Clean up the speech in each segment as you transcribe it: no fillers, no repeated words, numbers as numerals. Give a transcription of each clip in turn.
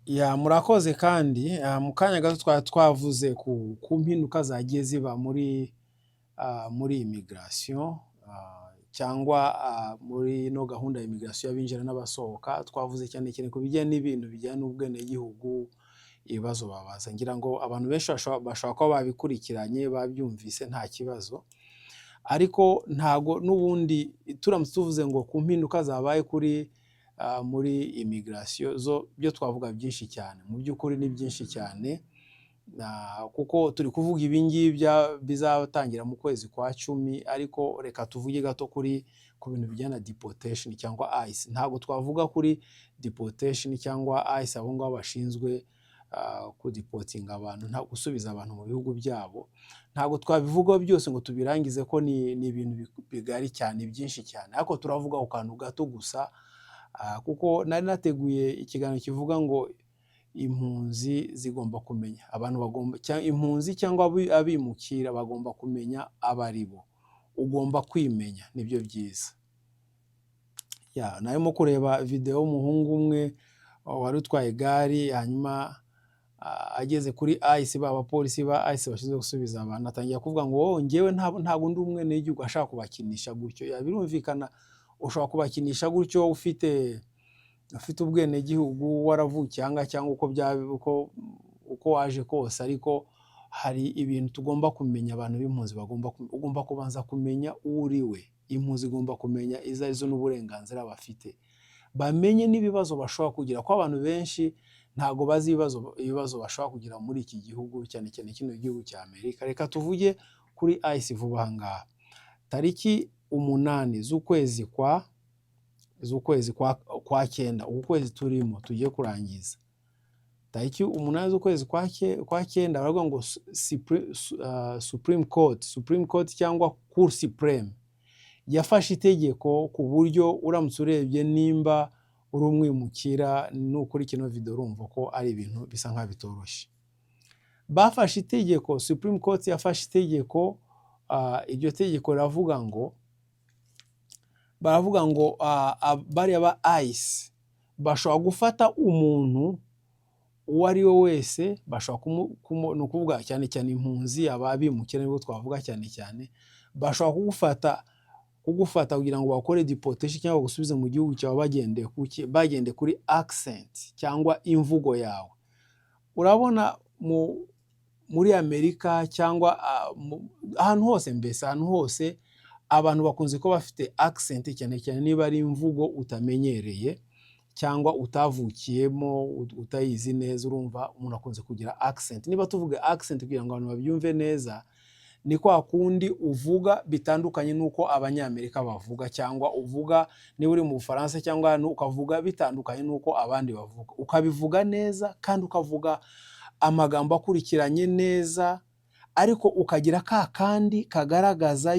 Ya, murakoze. Kandi mu kanya gato twari twavuze ku mpinduka zagiye ziba muri immigration cyangwa muri ino gahunda ya immigration y'abinjira n'abasohoka. Twavuze cyane cyane ku bijyanye n'ibintu bijyanye n'ubwenegihugu, ibibazo babaza. Ngira ngo abantu benshi bashobora kuba babikurikiranye, babyumvise, nta kibazo. Ariko ntago n'ubundi turamutse tuvuze ngo ku mpinduka zabaye kuri muri immigration, zo byo twavuga byinshi cyane. Mu by'ukuri ni byinshi cyane, kuko turi kuvuga ibi ngibi bizatangira mu kwezi kwa 10. Ariko reka tuvuge gato ku bintu bijyana na deportation cyangwa ICE. Ntabwo twavuga kuri deportation cyangwa ICE, abo ngabo bashinzwe kudeportinga abantu, nta gusubiza abantu mu bihugu byabo, ntabwo twabivugaho byose ngo tubirangize, ko ni ibintu bigari cyane, byinshi cyane. Ariko turavuga ku kantu gato gusa, kuko nari nateguye ikiganiro kivuga ngo impunzi zigomba kumenya abantu bagomba, impunzi cyangwa abimukira bagomba kumenya abo ari bo. Ugomba kwimenya, nibyo byiza. Ya, narimo kureba videwo y'umuhungu umwe wari utwaye igare, hanyuma ageze kuri ICE, ba bapolisi ba ICE bashinzwe gusubiza abantu, atangira kuvuga ngo: "Oh, njyewe ntabwo ndi umwenegihugu." Ashaka kubakinisha gutyo. Ya, birumvikana, ushobora kubakinisha gutyo ufite ubwenegihugu, waravukiye aha ngaha, cyangwa uko byaba, uko waje kose. Ariko hari ibintu tugomba kumenya, abantu b'impunzi bagomba, ugomba kubanza kumenya uwo uri we. Impunzi igomba kumenya izo arizo n'uburenganzira bafite, bamenye n'ibibazo bashobora kugira, ko abantu benshi ntabwo bazi ibibazo bashobora kugira muri iki gihugu, cyane cyane kino gihugu cya Amerika. Reka tuvuge kuri ICE vuba aha ngaha. Tariki 8 z'ukwezi kwa cyenda, uku kwezi turimo tugiye kurangiza, tariki 8 z'ukwezi kwa cyenda, baravuga ngo Supreme Court cyangwa Cour Supreme yafashe itegeko ku buryo uramutse urebye nimba uri umwimukira, nukuri kino video urumva ko ari ibintu bisa nkaho bitoroshye. Bafashe itegeko, Supreme Court yafashe itegeko. Iryo tegeko riravuga ngo, baravuga ngo bariya ba ICE bashobora gufata umuntu uwo ari we wese, bashobora ni ukuvuga cyane cyane impunzi, abimukira nibwo twavuga cyane cyane, bashobora kugufata kugira ngo bakore deportation cyangwa bagusubize mu gihugu cyawe bagendeye kuki? Bagendeye kuri accent cyangwa imvugo yawe. Urabona muri Amerika cyangwa ahantu hose, mbese ahantu hose abantu bakunze kuba bafite accent, cyane cyane niba ari imvugo utamenyereye cyangwa utavukiyemo, utayizi neza. Urumva umuntu akunze kugira accent. Niba tuvuga accent, kugira ngo abantu babyumve neza, ni kwa kundi uvuga bitandukanye n'uko Abanyamerika bavuga, cyangwa uvuga niba uri mu Bufaransa cyangwa ahantu, ukavuga bitandukanye n'uko abandi bavuga, ukabivuga neza kandi ukavuga amagambo akurikiranye neza, ariko ukagira ka kandi kagaragaza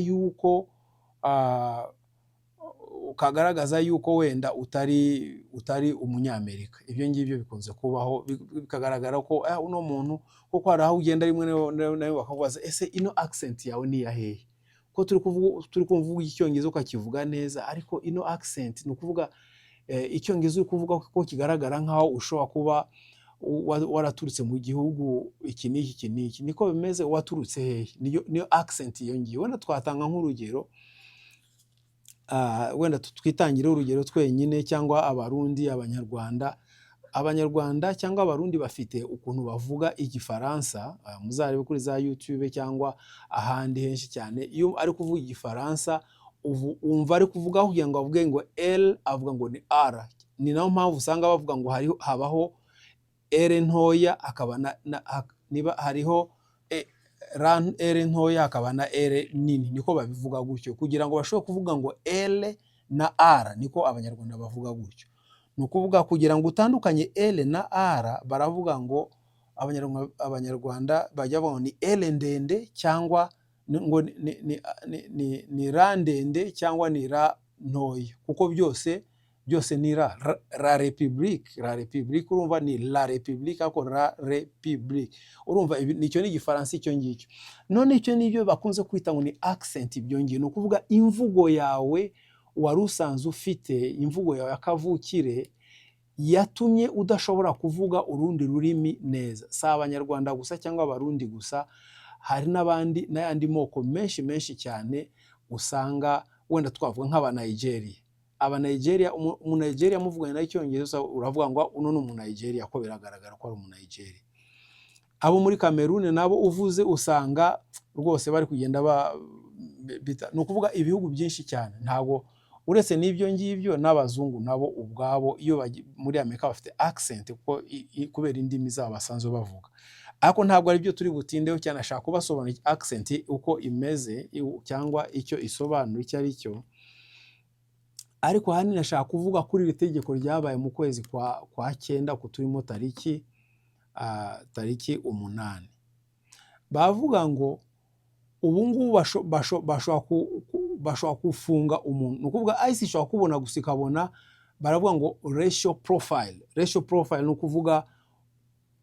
yuko wenda utari Umunyamerika. Ibyo ngibyo bikunze kubaho, bikagaragara ko uno muntu kuko hari aho ugenda rimwe na rimwe bakakubaza: "Ese ino accent yawe ni iya hehe? Ko turi kumva uvuga Icyongereza ukakivuga neza, ariko ino accent, ni ukuvuga Icyongereza uri kuvuga ko kigaragara nk'aho ushobora kuba waraturutse mu gihugu iki n'iki, iki n'iki, niko bimeze? Waturutse hehe?" Niyo accent iyo ngiyo. Wenda twatanga nk'urugero, wenda twitangire urugero twenyine, cyangwa Abarundi, Abanyarwanda. Abanyarwanda cyangwa Abarundi bafite ukuntu bavuga Igifaransa. Muzarebe kuri za YouTube cyangwa ahandi henshi cyane, iyo ari kuvuga Igifaransa wumva ari kuvuga, kugira ngo avuge ngo L, avuga ngo ni R. Ni nayo mpamvu usanga bavuga ngo habaho R ntoya, hakaba niba hariho R ntoya, hakaba na R nini. Niko babivuga gutyo kugira ngo bashobore kuvuga ngo L na R. Niko Abanyarwanda bavuga gutyo. Ni ukuvuga kugira ngo utandukanye L na R, baravuga ngo Abanyarwanda bajya bavuga ngo ni L ndende cyangwa ngo ni R ndende cyangwa ni R ntoya, kuko byose byose ni ra. La République, la République, urumva ni la République, ariko la République, urumva nicyo ni Igifaransa icyo ngicyo. None icyo nibyo bakunze kwita ngo ni accent. Ibyo ngibyo ni ukuvuga imvugo yawe wari usanzwe ufite, imvugo yawe ya kavukire. Yatumye udashobora kuvuga urundi rurimi neza. Si Abanyarwanda gusa cyangwa Abarundi gusa, hari n'abandi n'ayandi moko menshi menshi cyane. Usanga wenda twavuga nk'Abanigeria. Abanigeria, Umunigeria muvuganye nawe Icyongereza, uravuga ngo uno ni Umunigeria, ko biragaragara ko ari Umunigeria. Abo muri Kamerune nabo uvuze, usanga rwose bari kugenda ba bita. Ni ukuvuga ibihugu byinshi cyane, ntabwo uretse n'ibyo ngibyo, n'abazungu nabo ubwabo iyo muri Amerika bafite accent, kuko kubera indimi zabo basanzwe bavuga. Ariko ntabwo ari byo turi butindeho cyane. Ashaka kubasobanurira accent uko imeze cyangwa icyo isobanura icyo ari cyo. Ariko ahanini ashaka kuvuga kuri iri tegeko ryabaye mu kwezi kwa cyenda, ku turimo tariki 8. Bavuga ngo ubu ngubu bashobora gufunga umuntu. Ni ukuvuga ICE ishobora kubona gusa, ikabona, baravuga ngo racial profile. Racial profile ni ukuvuga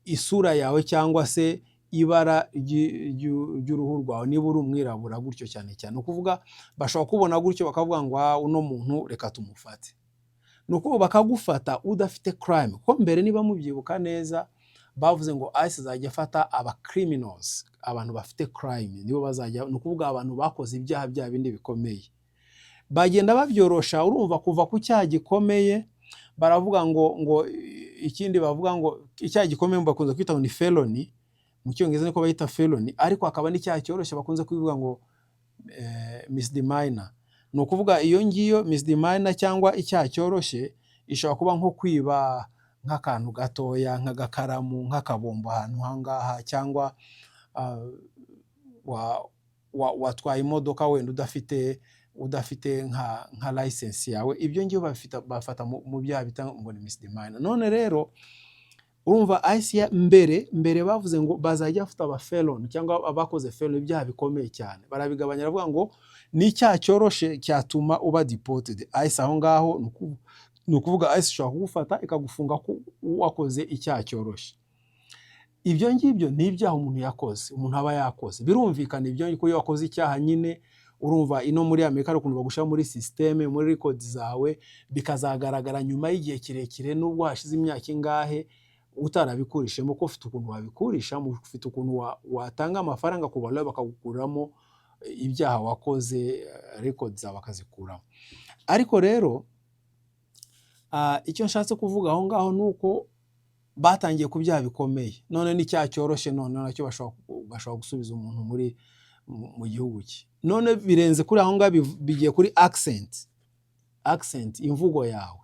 isura yawe cyangwa se ibara ry'uruhu rwawe, niba uri umwirabura gutyo cyane cyane. Ni ukuvuga bashobora kubona gutyo bakavuga ngo: "Ah, uno muntu reka tumufate." Ni ukuvuga bakagufata udafite crime, kuko mbere, niba mubyibuka neza, bavuze ngo ICE izajya ifata aba criminals, abantu bafite crime nibo bazajya, ni ukuvuga abantu bakoze ibyaha bya bindi bikomeye. Bagenda babyorosha. Urumva, kuva ku cyaha gikomeye, baravuga ngo ikindi bavuga ngo icyaha gikomeye bakunze kwita ngo ni felony, mu Cyongereza niko bayita felony. Ariko hakaba n'icyaha cyoroshye bakunze kubivuga ngo misdemeanor. Ni ukuvuga iyo ngiyo misdemeanor cyangwa icyaha cyoroshye ishobora kuba nko kwiba nk'akantu gatoya, nk'agakaramu, nk'akabombo ahantu hangaha, cyangwa watwaye imodoka wenda udafite nka license yawe. Ibyo ngibyo bafata mu byaha bita ngo ni misdemeanor. None rero urumva, ICE mbere bavuze ngo bazajya bafata aba felon cyangwa abakoze felon, ibyaha bikomeye cyane. Barabigabanya, baravuga ngo ni icyaha cyoroshe cyatuma uba deported. ICE aho ngaho ni ukuvuga ICE ishobora kugufata ikagufunga ko wakoze icyaha cyoroshye. Ibyo ngibyo ni ibyaha umuntu yakoze, umuntu aba yakoze, birumvikana. Ibyo ko iyo wakoze icyaha nyine, urumva ino muri Amerika hari ukuntu bagushyira muri système, muri record zawe, bikazagaragara nyuma y'igihe kirekire, nubwo hashize imyaka ingahe utarabikurishemo, ko ufite ukuntu wabikurishamo, ufite ukuntu watanga amafaranga ku bantu bakagukuramo ibyaha wakoze, record zawe bakazikuramo. Ariko rero icyo nshatse kuvuga aho ngaho ni uko batangiye ku byaha bikomeye, none n'icyaha cyoroshye none nacyo bashobora gusubiza umuntu muri mu gihugu cye. None birenze kuri aho ngaho, bigiye kuri accent, imvugo yawe.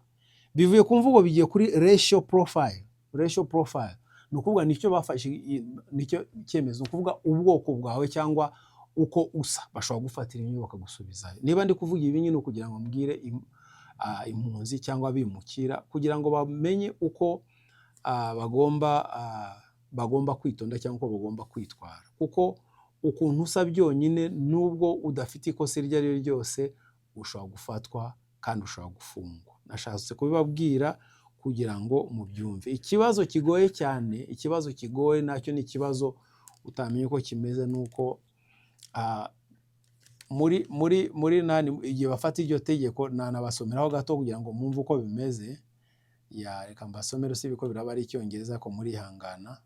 Bivuye ku mvugo bigiye kuri racial profile. Racial profile ni ukuvuga nicyo bafashe, nicyo cyemezo, ni ukuvuga ubwoko bwawe cyangwa uko usa, bashobora gufatira imwe bakagusubizayo. Niba ndi kuvuga ibi nyine kugira ngo mbwire impunzi cyangwa abimukira, kugira ngo bamenye uko bagomba kwitonda cyangwa uko bagomba kwitwara, kuko ukuntu usa byonyine, nubwo udafite ikosa iryo ari ryo ryose, ushobora gufatwa kandi ushobora gufungwa. Nashatse kubibabwira kugira ngo mubyumve. Ikibazo kigoye cyane, ikibazo kigoye nacyo ni ikibazo utamenya uko kimeze, ni uko muri nani, igihe bafata iryo tegeko, nanabasomeraho gato kugira ngo mwumve uko bimeze. Ya, reka mbasomere, usibye ko biraba ari Icyongereza ko murihangana.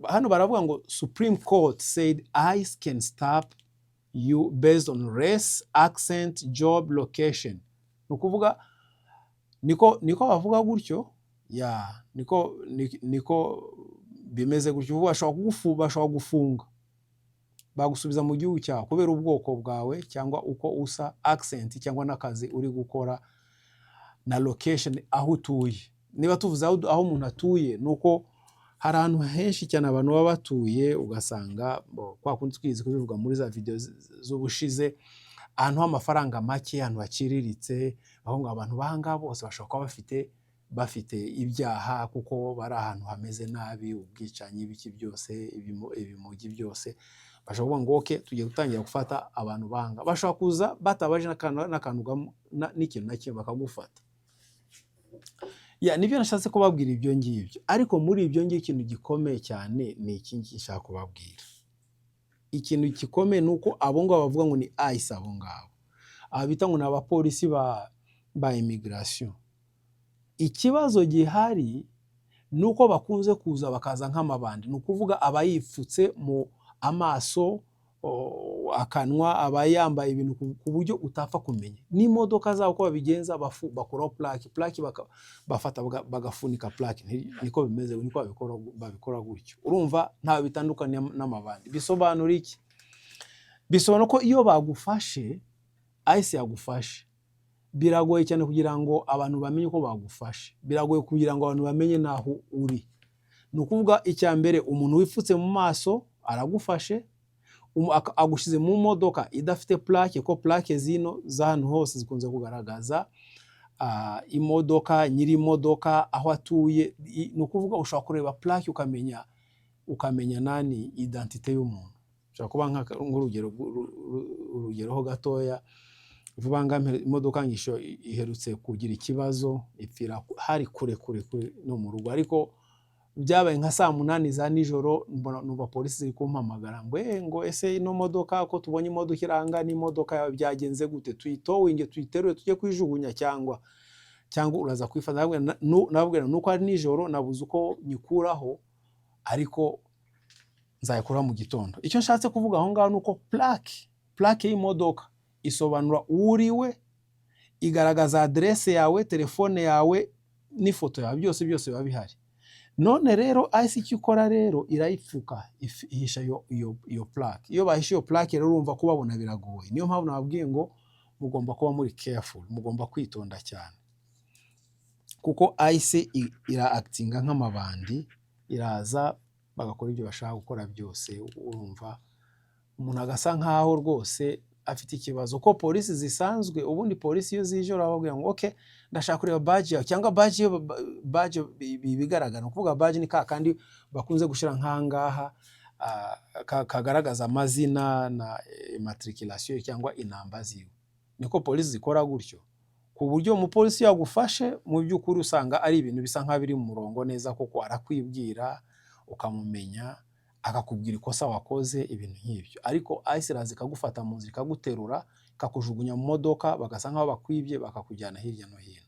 Hano baravuga ngo: "Supreme Court said ICE can stop you based on race, accent, job, location." Ni ukuvuga niko bavuga gutyo, ya, niko bimeze gutyo. Ubu bashobora gufunga, bagusubiza mu gihugu cyawe kubera ubwoko bwawe cyangwa uko usa, accent, cyangwa n'akazi uri gukora, na location, aho utuye. Niba tuvuze aho umuntu atuye, ni uko hari ahantu henshi cyane abantu baba batuye, ugasanga kwa kundi twize kubivuga muri za video z'ubushize, ahantu h'amafaranga make, ahantu haciriritse, aho ngo abantu b'ahangaha bose bashobora kuba bafite ibyaha, kuko bari ahantu hameze nabi, ubwicanyi, ibiki byose, ibimogi byose. Bashobora kuvuga ngo: "Okay, tugiye gutangira gufata abantu banga." Bashobora kuza batabaje n'akantu n'ikintu na kimwe, bakagufata. Ya, nibyo nashatse kubabwira ibyo ngibyo. Ariko muri ibyo ngibyo, ikintu gikomeye cyane ni iki ngiki nshaka kubabwira. Ikintu gikomeye ni uko abo ngabo bavuga ngo ni ICE, abo ngabo aba bita ngo ni abapolisi ba immigration. Ikibazo gihari ni uko bakunze kuza bakaza nk'amabandi, ni ukuvuga aba yipfutse mu amaso, akanwa, aba yambaye ibintu ku buryo utapfa kumenya. N'imodoka zabo uko babigenza, bakuraho plaque, bafata bagafunika plaque. Niko bimeze, niko babikora gutyo. Urumva ntawe bitandukaniye n'amabandi. Bisobanura iki? Bisobanura ko iyo bagufashe, ICE yagufashe, biragoye cyane kugira ngo abantu bamenye uko bagufashe, biragoye kugira ngo abantu bamenye n'aho uri. Ni ukuvuga, icya mbere, umuntu wipfutse mu maso aragufashe, agushyize mu modoka idafite plaque, ko plaque zino z'ahantu hose zikunze kugaragaza imodoka, nyiri imodoka, aho atuye. Ni ukuvuga ushobora kureba plaque ukamenya nani, identité y'umuntu. Ushobora kuba nk'urugero, urugero ho gatoya vuba ngaha, imodoka ngisho iherutse kugira ikibazo, ipfira hari kure kure kure no mu rugo, ariko byabaye nka saa 8 za nijoro, mbona numva polisi ziri kumpamagara ngo ngo ese ino modoka, ko tubonye imodoka iranga n'imodoka yawe, byagenze gute? Tuyitowinge, tuyiterure tujye kuyijugunya, cyangwa uraza kuyifata? Nababwira nuko ari nijoro, nabuze uko nyikuraho, ariko nzayikuraho mu gitondo. Icyo nshatse kuvuga aho ngaho ni uko plaque y'imodoka isobanura uwo uriwe, igaragaza aderese yawe, telefone yawe n'ifoto yawe, byose byose biba bihari. None rero ICE icyo ikora rero, irayipfuka, ihisha iyo plaque. Iyo bahishe iyo plaque rero, urumva kubabona biragoye. Niyo mpamvu nababwiye ngo mugomba kuba muri careful, mugomba kwitonda cyane, kuko ICE ira actinga nk'amabandi, iraza bagakora ibyo bashaka gukora byose. Urumva umuntu agasa nkaho rwose afite ikibazo, ko polisi zisanzwe, ubundi polisi iyo zije urababwira ngo "Okay, ndashaka kureba badge yawe", cyangwa badge, iyo badge bigaragara, ni ukuvuga badge ni ka kandi bakunze gushyira nk'ahangaha, kagaragaza amazina na immatriculation cyangwa inamba ziwe. Niko polisi zikora gutyo, ku buryo umupolisi yagufashe, mu by'ukuri usanga ari ibintu bisa nk'aho biri mu murongo neza, kuko arakwibwira ukamumenya, akakubwira ikosa wakoze, ibintu nk'ibyo. Ariko ICE iraza ikagufata mu nzira, ikaguterura, ikakujugunya mu modoka, bagasa nk'aho bakwibye, bakakujyana hirya no hino.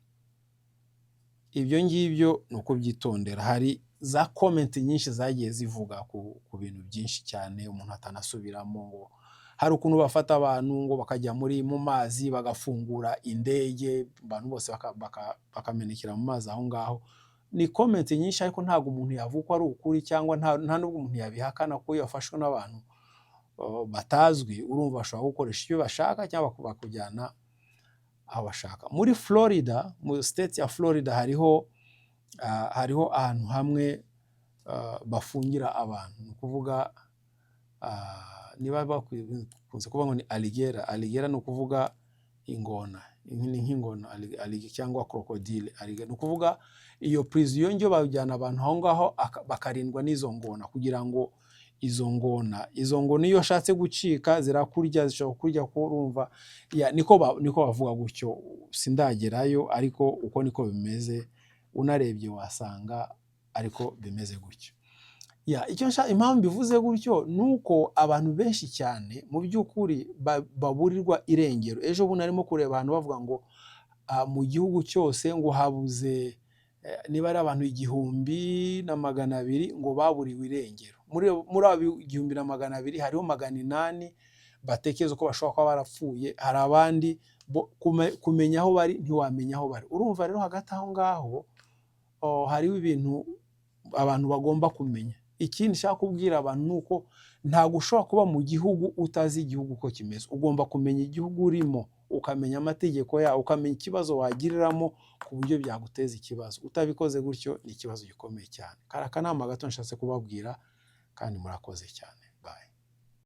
Ibyo ngibyo ni ukubyitondera. Hari za comment nyinshi zagiye zivuga ku bintu byinshi cyane umuntu atanasubiramo, ngo hari ukuntu bafata abantu ngo bakajya mu mazi, bagafungura indege, abantu bose bakamenekera mu mazi aho ngaho. Ni comment nyinshi, ariko ntabwo umuntu yavuga ko ari ukuri, cyangwa nta nubwo umuntu yabihakana, kuko iyo wafashwe n'abantu batazwi, urumva bashobora gukoresha icyo bashaka cyangwa bakujyana aho bashaka. Muri Florida, mu state ya Florida, hariho ahantu hamwe bafungira abantu, ni ukuvuga niba bakunze kuvuga ngo ni alligator. Alligator ni ukuvuga ingona, ni nk'ingona cyangwa crocodile. Ni ukuvuga iyo prison, iyo ngiyo bajyana abantu aho ngaho, bakarindwa n'izo ngona, kugira ngo izo ngona iyo ashatse gucika zirakurya, zishobora kukurya, ko urumva niko bavuga gutyo. Sindagerayo, ariko uko niko bimeze, unarebye wasanga ariko bimeze gutyo. Ya, icyo impamvu mbivuze gutyo ni uko abantu benshi cyane mu by'ukuri baburirwa irengero. Ejo bundi narimo kureba abantu bavuga ngo mu gihugu cyose ngo habuze niba ari abantu 1200 ngo baburiwe irengero. Muri abo 1200 hariho 800 batekereza ko bashobora kuba barapfuye, hari abandi kumenya aho bari ntiwamenya aho bari. Urumva rero hagati aho ngaho hariho ibintu abantu bagomba kumenya. Ikindi nshaka kubwira abantu ni uko ntabwo ushobora kuba mu gihugu utazi igihugu uko kimeze. Ugomba kumenya igihugu urimo, ukamenya amategeko yawo, ukamenya ikibazo wagiriramo ku buryo byaguteza ikibazo. Utabikoze gutyo ni ikibazo gikomeye cyane. Kari akanama gato nshatse kubabwira, kandi murakoze cyane.